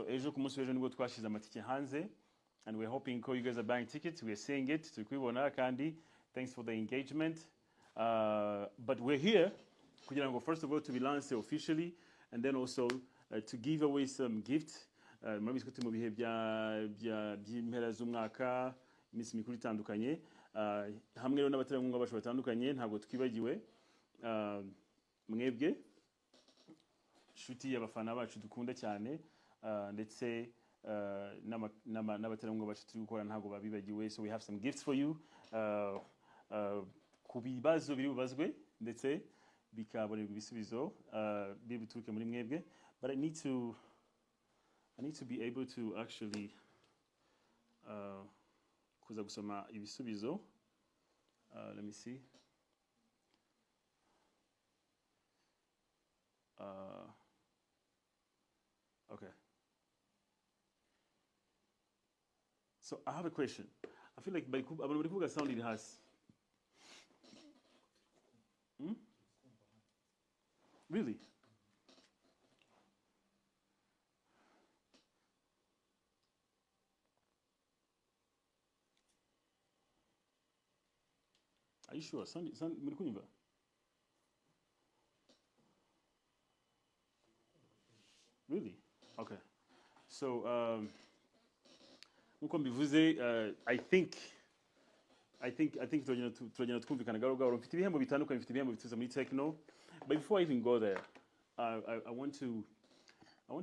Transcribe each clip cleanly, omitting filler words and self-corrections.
So ejo, ku munsi w'ejo, nibwo twashyize amatike hanze, and we're hoping ko you guys are buying tickets. We're seeing it, turi kubibona, kandi thanks for the engagement. But we're here kugira ngo first of all to be launched officially and then also to give away some gifts. Murabizi ko turi mu bihe by'impera z'umwaka, iminsi mikuru itandukanye, hamwe rero n'abaterankunga bacu batandukanye. Ntabwo twibagiwe mwebwe nshuti y'abafana bacu dukunda cyane, ndetse n'abaterankunga bacu turi gukora ntabwo babibagiwe. So we have some gifts for you ku bibazo biri bubazwe ndetse bikabonerwa ibisubizo biri buturuke muri mwebwe. But I need to be able to actually kuza gusoma ibisubizo. Let me see. Okay. So I have a question. I feel like abantu bari kuvuga sound iri hasi. Really? Are you sure? Sound, muri kunyumva? Really? Okay. So, nkuko mbivuze, I think turagenda twumvikana gahoro gahoro. Mfite ibihembo bitandukanye, mfite ibihembo bituruka muri Tecno. But before I even go there, I want to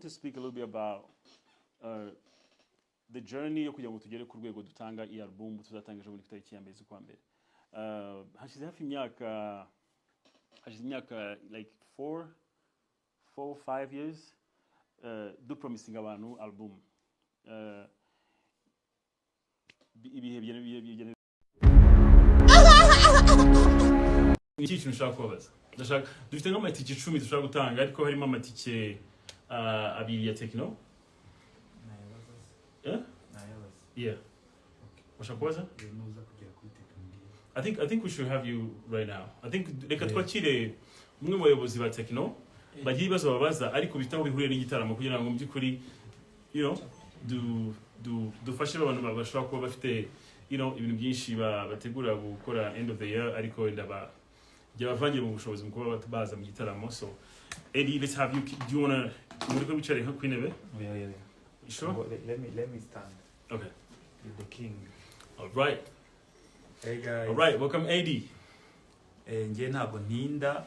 speak a little bit about the journey yo kugira ngo tugere ku rwego dutanga iyi album tuzatanga ejo bundi ku itariki ya 1 z'ukwa mbere. Hashize hafi imyaka, hashize imyaka like 4, 5 years dupromising abantu album. Ibihe bigenda. Iki kintu ushaka kubabaza, ndashaka, dufite nk'amatike 10 dushobora gutanga, ariko harimo amatike abiri ya Tecno. Nayabaza se? Eh? Nayabaza? Yeah, ushaka kubaza? Iyo nuza kugera kuri Tecno. I think we should have you right now. I think reka Yeah. twakire umwe mu bayobozi ba Tecno, bagira ibibazo babaza ariko bifite aho bihuriye n'igitaramo, kugira ngo mu by'ukuri dufashe abantu bashobora kuba bafite ibintu byinshi bategura gukora end of the year, ariko wenda byabavangiye mu bushobozi mu kuba baza mu gitaramo. So Eddie, let's have you. Do you wanna, muri ko wicare nko ku intebe? Yeah. You sure? Ngo, let me stand. Okay. You're the king. All right. Hey guys. All right, welcome, Eddie. Njye ntabwo ntinda.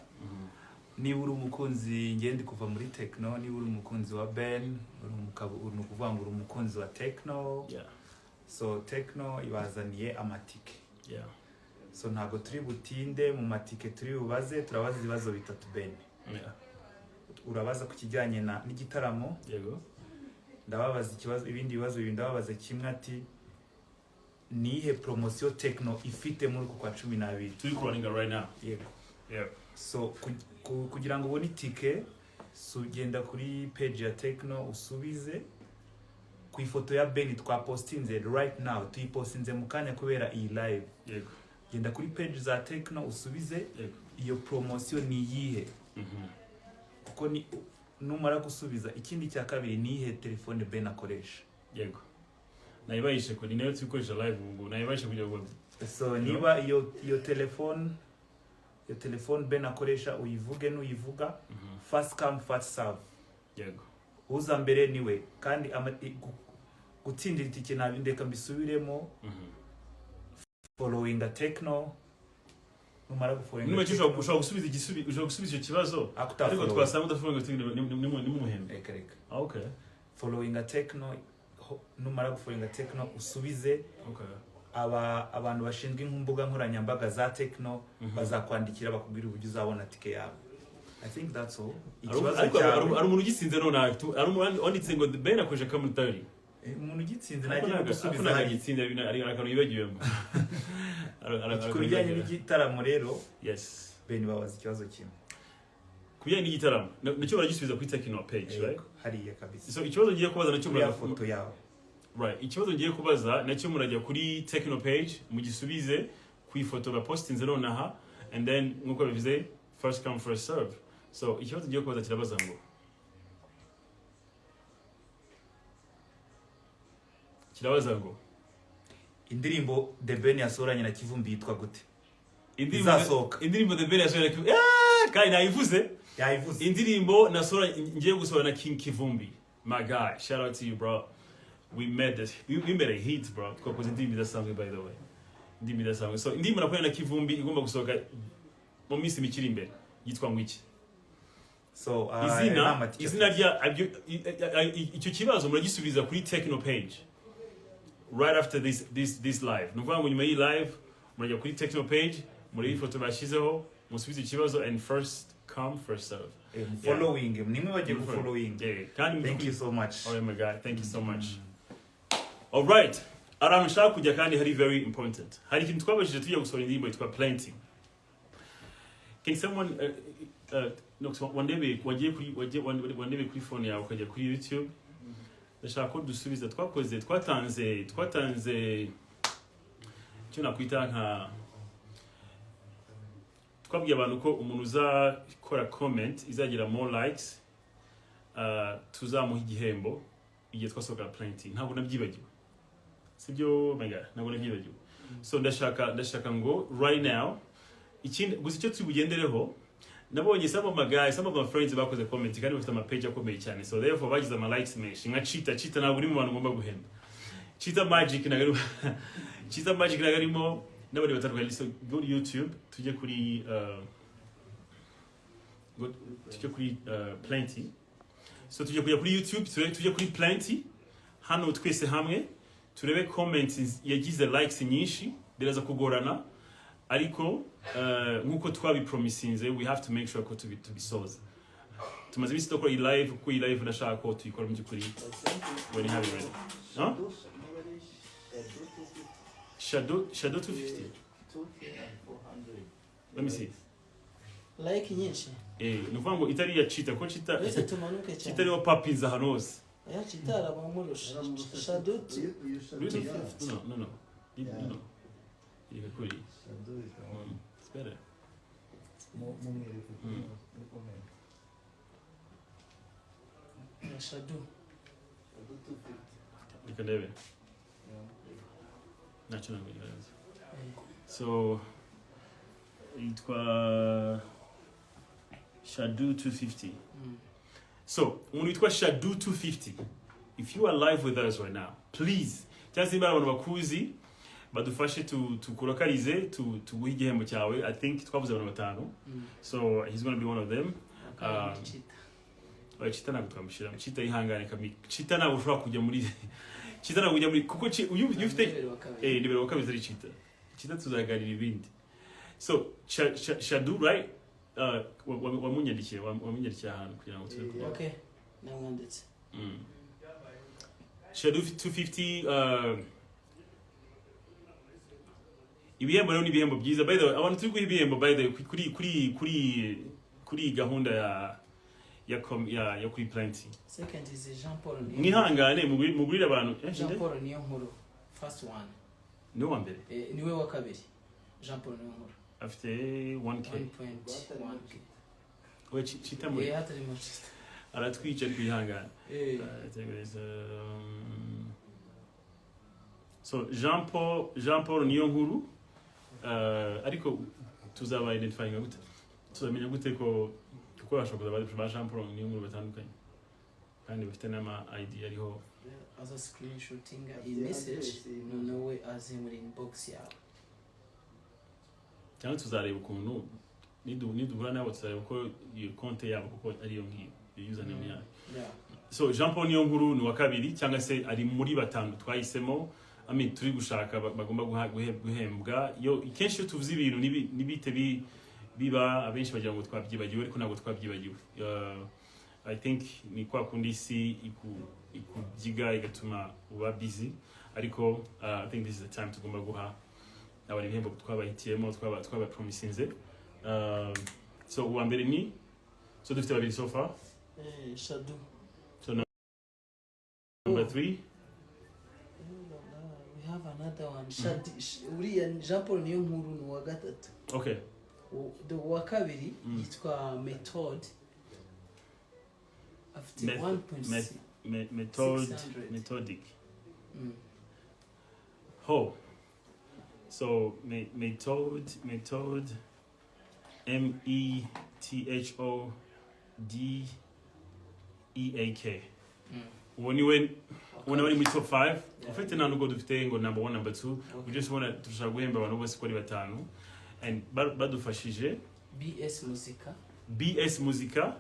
Niba uri umukunzi, njye ndi kuva muri Tecno. Niba uri umukunzi wa Ben, uri umukabo, uri ukuvuga ngo uri umukunzi wa Tecno. So Tecno ibazaniye amatike. So ntabwo turi butinde mu matike turi bubaze, turabaza ibibazo bitatu, Ben. Urabaza ku kijyanye na n'igitaramo. Yego. Ndababaza ikibazo, ibindi bibazo bibiri ndababaza kimwe, ati niyihe promosiyo Tecno ifite muri uku kwa 12? Turi kurunninga right now. Yego. So kugira ngo ubone itike, so ugenda kuri page ya Tecno, usubize ku ifoto ya Ben twapostinze right now, tuyipostinze mu kanya kubera iyi live. Genda kuri page za Tecno, usubize iyo promosiyo ni iyihe, kuko ni numara gusubiza. Ikindi cya kabiri, ni iyihe telefone Ben akoresha? Yego, nayibayishe ko ni nayo turi gukoresha live ubu ngubu, nayibayishe kugira ngo So niba iyo telefone Ben akoresha uyivuge, nuyivuga, first come, first serve. Uza mbere niwe. Kandi gutsindira itike, nabi ndeka mbisubiremo: followinga Tecno, numara gufollowinga Niba ushobora gusubiza icyo kibazo, Ariko ariko utafollowinga. Twasanga udafollowinga, nimuhembe. Reka reka. Ah, okay. Followinga Tecno, numara gufollowinga Tecno usubize. Aba abantu bashinzwe imbuga nkoranyambaga za Tecno bazakwandikira bakubwira uburyo uzabona tike yawe. I think that's all. Ikibazo Ariko cyawe hari umuntu ugitsinze nonaha, hari umuntu wanditse ngo Ben akoresha Camon 30. Umuntu ugitsinze Ariko nagiye ariko gusubiza ntabwo hariya. agitsinda, hari akantu yibagiwemo. Hari Ku bijyanye akantu. n'igitaramo rero, Yes. Ben, babaza ikibazo kimwe. Ku bijyanye n'igitaramo, nacyo baragisubiza kuri Tecno page, right? Yego, hariya kabisa. So ikibazo ngiye kubaza nacyo Kuri ya foto yawe. Right, ikibazo ngiye kubaza nacyo murajya kuri Tecno page mugisubize ku ifoto bapostinze nonaha, and then nkuko bivuze, first come, first serve. So ikibazo ngiye kubaza kirabaza ngo Kirabaza ngo Indirimbo The Ben yasohoranye na Kivumbi yitwa gute? Indirimbo Izasohoka. Indirimbo The Ben yasohoye na Kivumbi, kandi nayivuze. Yayivuze. Indirimbo nasohora, ngiye gusohora na King Kivumbi, my guy, shout out to you, bro. We made this, we made a hit, bro. Twakoze indirimbo idasanzwe, by the way, indirimbo idasanzwe. So indirimbo nakoranye na Kivumbi igomba gusohoka mu minsi mikiri imbere yitwa ngo iki? So Izina ni amatike. Izina rya icyo kibazo muragisubiza kuri Tecno page right after this live. Ni ukuvuga ngo nyuma y'iyi live murajya kuri Tecno page, murebe ifoto bashyizeho, musubize ikibazo, and first come, first serve. Following, nimwe bagiye gufollowing. Yeah, kandi Thank you so much. Oh my God, thank you so much. All right, ahantu nshaka kujya kandi hari very important, hari ikintu twabashije tujya gusohora indirimbo yitwa Plenty. Can someone no, wandebe wagiye kuri wagiye wandebe kuri phone yawe ukajya kuri YouTube? Ndashaka ko dusubiza. Twakoze, twatanze icyo nakwita nka twabwiye abantu ko umuntu uzakora comment izagira more likes, tuzamuha igihembo igihe twasohoka Plenty. Ntabwo nabyibagiwe, sibyo? My God, ntabwo nabyibagiwe. So ndashaka ngo right now, ikindi gusa icyo turi bugendereho, nabonye some of my guys, some of my friends bakoze comment kandi bafite ama page akomeye cyane, so therefore bagize ama likes menshi, nka Chita. Chita ntabwo uri mu bantu ngomba guhemba. Chita Magic ntabwo ari, Chita Magic ntabwo arimo, n'abandi batandukanye. So go to YouTube, tujye kuri tujye kuri Plenty. So tujye kujya kuri YouTube, tujye kuri Plenty hano twese hamwe, turebe comments yagize likes nyinshi. Biraza kugorana, ariko nk'uko twabipromisinze, we have to make sure ko tubisoza. Tumaze iminsi dukora iyi live, kuko iyi live ndashaka ko tuyikora mu by'ukuri when you have it ready. Huh? Shadow 250. Let me see. Like nyinshi. Ni ukuvuga ngo itari iya Chita, ko Chita Uretse tumanuke Chita cyane. ariwo papinze ahantu hose. Oya, Chita arabamurusha. Shadow. Really? 250. No, no, Ireka kuri. It's better. Shadow. Reka ndebe. Ntacyo, ntabwo igaragaza. So yitwa Shadu 250. So umuntu witwa Shadu 250, if you are live with us right now, please, cyangwa se niba ari abantu bakuzi, badufashe tukurokarize, tuguhe igihembo cyawe. I think twavuze abantu batanu, so he's gonna be one of them. Chita. Oya, Chita ntabwo twamushyiramo. Chita, yihangane kami. Chita ntabwo ushobora kujya muri Chita, ntabwo ujya muri, kuko iyo ufite Nimero wa kabiri. Nimero wa kabiri ari Chita. Chita tuzaganira ibindi. So Shadu, right? Wamunyandikiye ahantu kugira ngo tuze kugira Okay, namwanditse. Shadu 250, ibihembo rero ni ibihembo byiza. By the way, abantu turi guha ibihembo, by the way, kuri iyi gahunda ya kuri Plenty. Second is Jean Paul Niyo. Mwihangane mugurire abantu. Jean Nde? Paul Niyo Nkuru, first one. Niwe wa mbere? Niwe wa kabiri, Jean Paul Niyo Nkuru. Afite 1K. 1.1K. We Chita muri Hatarimo Chita. Aratwica, ariko yihangane. So Jean Paul niyo nkuru, ariko tuzaba identifying gute? Tuzamenya gute ko, kuko bashobora kuza ba Jean Paul niyo nkuru batandukanye kandi bafite n'ama ID ariho? Aza screenshotinga iyi message, noneho we aze muri inbox yawe. Cyangwa tuzareba ukuntu niduhura nabo, tuzareba uko iyo konte yabo, kuko ariyo ngiyo, iyo username yayo. So Jean Paul niyo nkuru ni uwa kabiri, cyangwa se ari muri batanu twahisemo, I mean, turi gushaka bagomba guhembwa. Yo kenshi iyo tuvuze ibintu nibite biba, abenshi bagira ngo twabyibagiwe, ariko ntabwo twabyibagiwe. I think ni kwa kundi isi ikubyiga igatuma uba busy, ariko I think this is the time tugomba guha abantu ibihembo twabahitiyemo, twabapromisinze. So uwa mbere ni, so dufite babiri so far. Shadu. So number three. We have another one. Uriya Jean Paul niyo nkuru ni uwa gatatu. Okay. The uwa kabiri yitwa Method, afite 1.6. Method. 600. Methodic. Ho. So method Method E A K. Uwo niwe ubona bari muri top 5. Ufite nta nubwo dufite ngo number 1, number 2. We just wanna, turashaka guhemba abantu bose uko ari batanu and badufashije. BS Muzika. BS Muzika.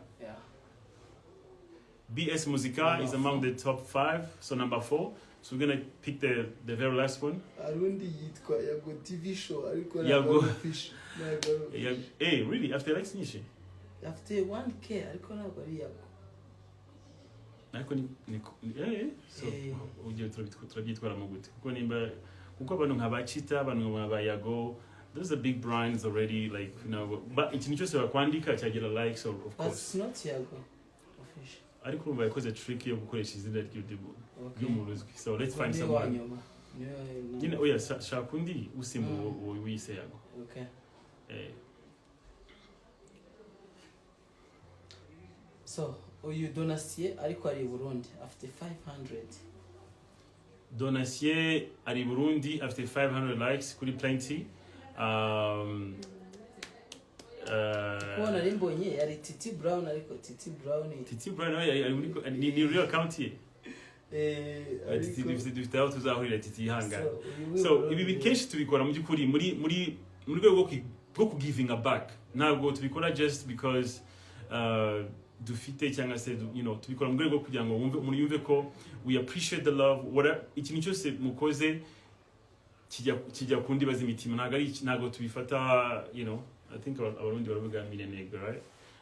BS Muzika Number is among four. the top 5, so number 4. So we're gonna pick the very last one. Hari undi yitwa Yago TV Show, ariko Yago. ntabwo ari official, ntabwo ari Yeah, official. hey, really? After likes nyinshi? Afite 1K, ariko ntabwo ari Yago. Ariko ni so ugiye turabyitwaramo gute? Kuko nimba kuko abantu nka ba Chita, abantu nka ba Yago, those are big brands already, like, but ikintu cyose bakwandika cyagira likes or, of But course. it's not Yago official. Ariko urumva yakoze trick yo gukoresha izina ry'undi muntu, ry'umuntu uzwi. So let's find Niwe wa someone. nyuma. Niwe Nyine oya, shaka undi usimba uwo wiyise Yago. Okay. So uyu Donatien, ariko ari i Burundi, afite 500. Donatien ari i Burundi, afite 500 likes kuri Plenty. Kuko nari mbonye yari Titi Brown, ariko Titi Brown Titi Brown nawe ari muri ni real account ye. Titi, Ariko dufite aho tuzahurira, Titi, yihangane. So, uyu w'i So Burundi- ibi kenshi tubikora mu by'ukuri muri rwego rwo kugivinga back. Ntabwo tubikora just because dufite cyangwa se tubikora mu rwego rwo kugira ngo wumve, umuntu yumve ko we appreciate the love. Ikintu cyose mukoze kijya ku ndiba z'imitima. Ntabwo tubifata, I think Abarundi baravuga minenegwe, right?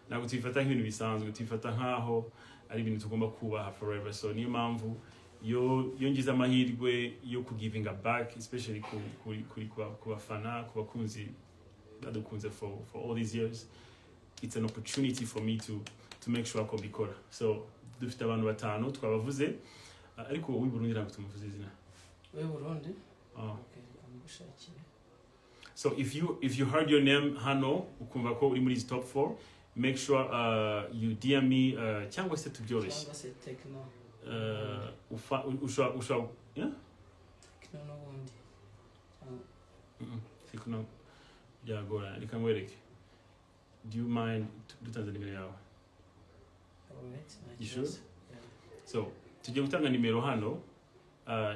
Ntabwo tubifata nk'ibintu bisanzwe, tubifata nk'aho ari ibintu tugomba kubaha forever. So niyo mpamvu iyo ngize amahirwe yo kugivinga back, especially ku kuri kuri ku bafana, ku bakunzi badukunze for all these years, it's an opportunity for me to make sure ko mbikora. So dufite abantu batanu twabavuze. Ariko uw'i Burundi ntabwo tumuvuze izina. W'i Burundi. Ah. Okay, reka mugushakire. So if you heard your name hano, ukumva ko uri muri izi top 4, make sure you DM me, cyangwa se tubyoroshye. Cyangwa se Tekno. Ufa ushobora, yeah? Tekno n'ubundi. Sikuno byagorana, reka nkwereke. Do you mind dutanze nimero yawe? Alright, nta You sure? kibazo. Yeah. So tugiye gutanga nimero hano.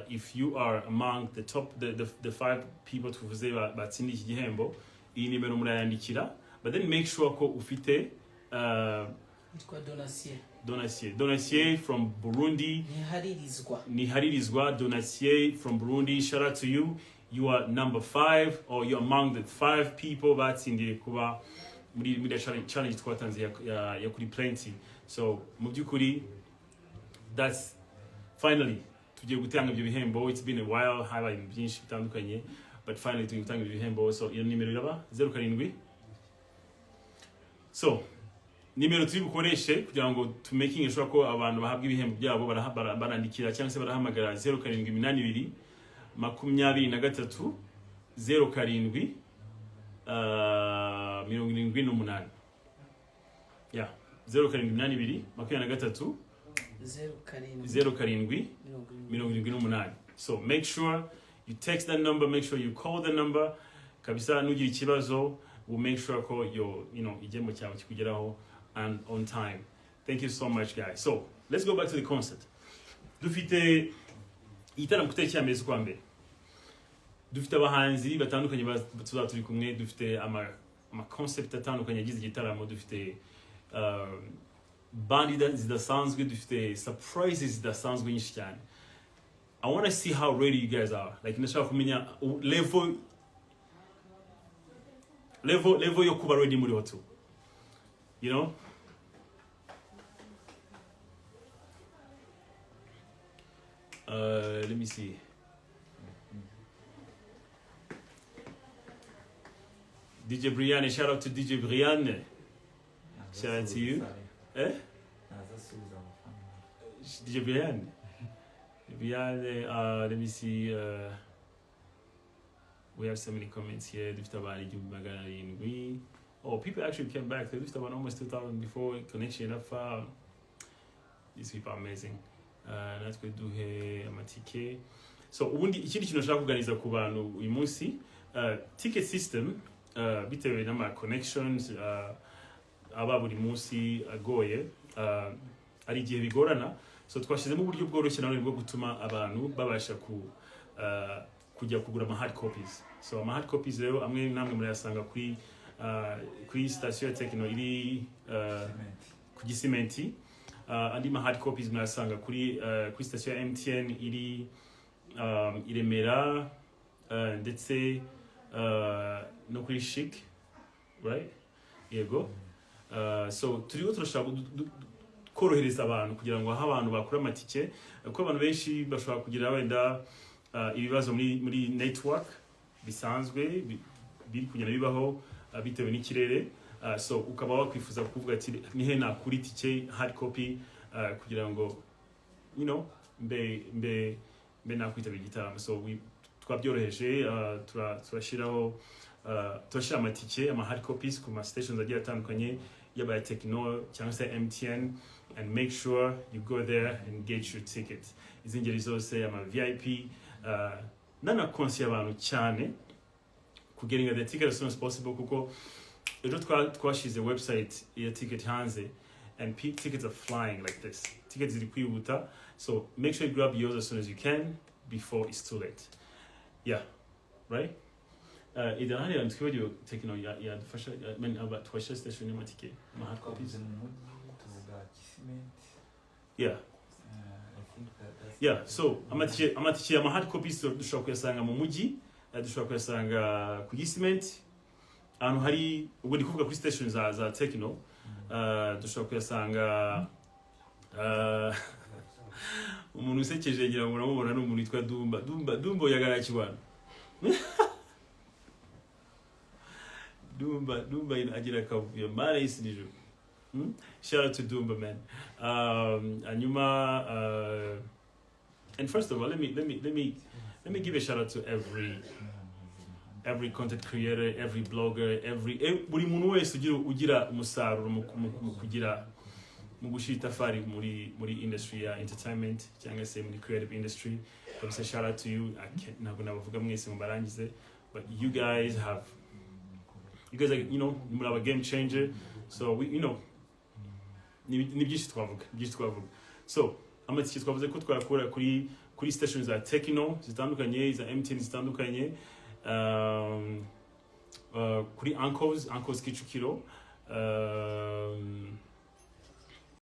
If you are among the top the five people tuvuze batsindiye iki gihembo, iyi nimero murayandikira, but then make sure ko ufite Yitwa Donatien. Donatien, Donatien from Burundi. Ntiharirizwa. Niharirizwa Donatien from Burundi, shout out to you. You are number five, or you're among the five people batsindiye kuba muri challenge twatanze ya kuri Plenty. So mu by'ukuri that's finally tugiye gutanga ibyo bihembo. It's been a while, habaye ibintu byinshi bitandukanye, but finally tugiye gutanga ibyo bihembo. So iyo nimero iraba 07. So nimero turi bukoreshe kugira ngo to making sure ko abantu bahabwa ibihembo byabo, barandikira cyangwa se barahamagara 0782 23 07 78. Yeah, 0782 23 07 07 70. 78. So make sure you text that number, make sure you call the number kabisa. Nugira ikibazo, we'll make sure ko your igihembo cyawe kikugeraho and on time. Thank you so much, guys. So let's go back to the concert. Dufite igitaramo ku itariki ya 1 z'ukwa mbere. Dufite abahanzi batandukanye tuzaba turi kumwe. Dufite ama concept atandukanye agize igitaramo. Dufite band zidasanzwe, dufite surprises zidasanzwe nyinshi cyane. I want to see how ready you guys are. Like, ndashaka kumenya level yo kuba ready muri hotel. Let me see. DJ Brian, shout out to DJ Brian. Shout out to you. Eh? Ntazasubiza amafaranga. DJ Brian. Brian, let me see. We have so many comments here. Dufite abantu 1700. Oh, people actually came back. Dufite abantu almost 2000 before connection irapfa. These people are amazing. Natwe duhe amatike. So ubundi ikindi kintu nshaka kuganiriza ku bantu uyu munsi, ticket system, bitewe n'ama connections aba buri munsi agoye, hari igihe bigorana. So twashyizemo uburyo bworoshye nanone bwo gutuma abantu babasha kujya kugura ama hard copies. So ama hard copies rero amwe namwe murayasanga kuri station ya Tecno iri ku Gisimenti. Andi ma hard copies murayasanga kuri station ya MTN iri i Remera, ndetse no kuri Chic, right? Yego. So turiho turashaka korohereza abantu kugira ngo aho abantu bakura amatike, kuko abantu benshi bashobora kugira wenda ibibazo muri network bisanzwe biri kugenda bibaho bitewe n'ikirere. So ukaba wakwifuza kuvuga ati: "Nihe nakura itike hard copy kugira ngo mbe nakwitabira igitaramo?" So twabyoroheje, turashyiraho turashyira amatike, ama hard copies, ku ma stations agiye atandukanye, yaba ya Tecno cyangwa se MTN, and make sure you go there and get your ticket. Izi ngeri zose, ama VIP, nanakonsiye abantu cyane kugettinga the ticket as soon as possible, kuko ejo twashize website ya ticket hanze and tickets are flying like this. Tickets ziri kwihuta, so make sure you grab yours as soon as you can before it's too late. Yeah, right. Ida hariya twibagiwe Tecno yadufasha, I mean, aba twashyira station y'amatike, ama hard copies. Twavuze mu mujyi, tuvuga Gisimenti. I think that's Yeah, so amatike, ama hard copies, dushobora kuyasanga mu mujyi, dushobora kuyasanga ku Gisimenti, ahantu hari, ubwo ndi kuvuga kuri station za Tecno. Dushobora kuyasanga, umuntu usekeje ngira ngo uramubona, ni umuntu witwa Dumba. Dumba, Dumba yagara kibana. Dumba, Dumba agira akavuyo, mana y'isi n'ijuru. Shout out to Dumba, man. Hanyuma and first of all, let me give a shout out to every content creator, every blogger, every buri muntu wese ugira umusaruro mu kugira, mu gushyira itafari muri industry ya entertainment cyangwa se muri creative industry. Kabisa, shout out to you. I can't, ntabwo nabavuga mwese ngo mbarangize, but you guys are muri aba game changer. So we you know ni byinshi twavuga, byinshi twavuga. So amatike twavuze ko twakura kuri station za Tecno zitandukanye, za MTN zitandukanye, kuri Uncles Kicukiro,